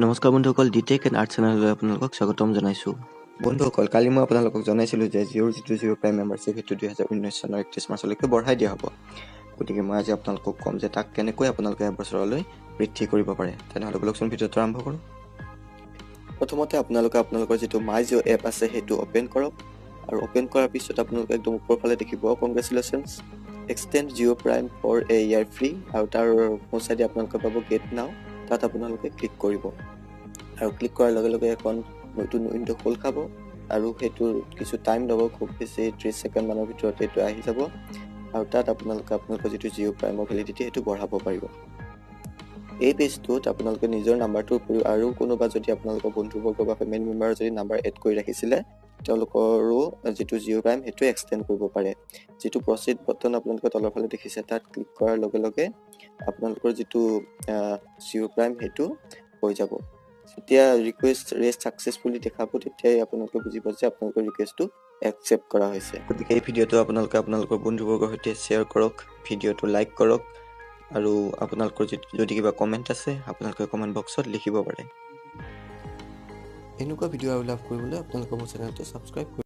নমস্কাৰ বন্ধুসকল, D tech and art চেনেললৈ আপোনালোকক স্বাগতম জনাইছোঁ। বন্ধুসকল, কালি মই আপোনালোকক জনাইছিলোঁ যে জিঅ'ৰ যিটো জিঅ' প্ৰাইম মেম্বাৰশ্বিপ, সেইটো 2019 চনৰ 31 মাৰ্চলৈকে বঢ়াই দিয়া হ'ব। গতিকে মই আজি আপোনালোকক ক'ম যে তাক কেনেকৈ আপোনালোকে এবছৰলৈ বৃদ্ধি কৰিব পাৰে। তেনেহ'লে ব'লকচোন, ভিডিঅ'টো আৰম্ভ কৰোঁ। প্ৰথমতে আপোনালোকে আপোনালোকৰ যিটো মাই জিঅ' এপ আছে, সেইটো অ'পেন কৰক আৰু অ'পেন কৰাৰ পিছত আপোনালোকে একদম ওপৰ ফালে দেখিব "Congratulations, extend Jio Prime for a year free" আৰু তাৰ সোঁ চাইডে আপোনালোকে পাব গেট নাও। তাত আপোনালোকে ক্লিক কৰিব আৰু ক্লিক কৰাৰ লগে লগে এখন নতুন উইণ্ড' খোল খাব আৰু সেইটো কিছু টাইম ল'ব, খুব বেছি 30 ছেকেণ্ডমানৰ ভিতৰত এইটো আহি যাব আৰু তাত আপোনালোকে আপোনালোকৰ যিটো জিঅ' প্ৰাইমৰ ভেলিডিটি, সেইটো বঢ়াব পাৰিব। এই পেজটোত আপোনালোকে নিজৰ নাম্বাৰটোৰ উপৰিও আৰু কোনোবা যদি আপোনালোকৰ বন্ধুবৰ্গ বা ফেমিলি মেম্বাৰৰ যদি নাম্বাৰ এড কৰি ৰাখিছিলে, তেওঁলোকৰো যিটো জিঅ' প্ৰাইম, সেইটো এক্সটেণ্ড কৰিব পাৰে। যিটো প্ৰচিড বটন আপোনালোকে তলৰ ফালে দেখিছে, তাত ক্লিক কৰাৰ লগে লগে আপোনালোকৰ যিটো জিঅ' প্ৰাইম, সেইটো হৈ যাব। যেতিয়া ৰিকুৱেষ্ট ৰেজ ছাকচেছফুলি দেখাব, তেতিয়াই আপোনালোকে বুজিব যে আপোনালোকৰ ৰিকুৱেষ্টটো একচেপ্ট কৰা হৈছে। গতিকে এই ভিডিঅ'টো আপোনালোকে আপোনালোকৰ বন্ধুবৰ্গৰ সৈতে শ্বেয়াৰ কৰক, ভিডিঅ'টো লাইক কৰক আৰু আপোনালোকৰ যদি কিবা কমেণ্ট আছে, আপোনালোকে কমেণ্ট বক্সত লিখিব পাৰে। এনেকুৱা ভিডিঅ' আৰু লাভ কৰিবলৈ আপোনালোকে মোৰ চেনেলটো ছাবস্ক্ৰাইব কৰি